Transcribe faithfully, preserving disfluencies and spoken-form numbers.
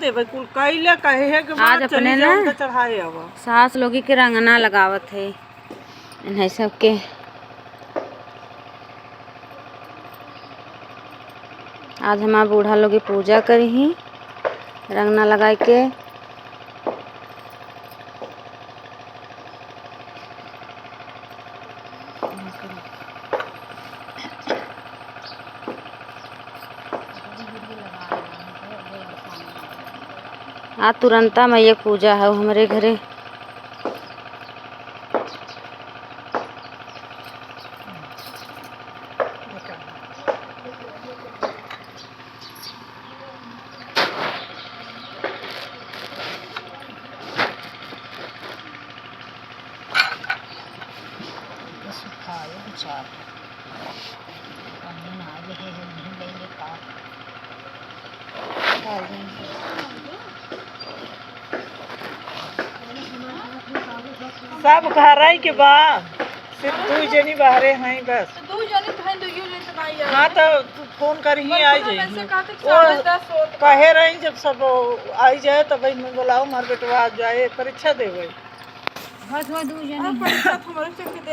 देबे कुल कइले कहे है कि आज बाद चली अपने जाओ ना तो चढ़ाए आवा। सास लोगी के रंगना लगावत है, इन्हें सबके। आज हमार बूढ़ा लोगी पूजा करिहीं रंगना लगाई के। आ तुरंता मैया पूजा है हमरे घरे। सब घरै के बा, सिर्फ दुइ जनी बाहरे हैं बस। तो दुइ जनी तो हैं, दुइयो जनी तो नहीं है। हाँ, तो तू फोन करिहीं, आई जाइहीं। कहे रही जब सब आई जाए तब मैं बोलाओ, हमार बेटवा आ जाए, परीक्षा देवे। बस वह दुइ जनी। परीक्षा तो हमरे चलते दे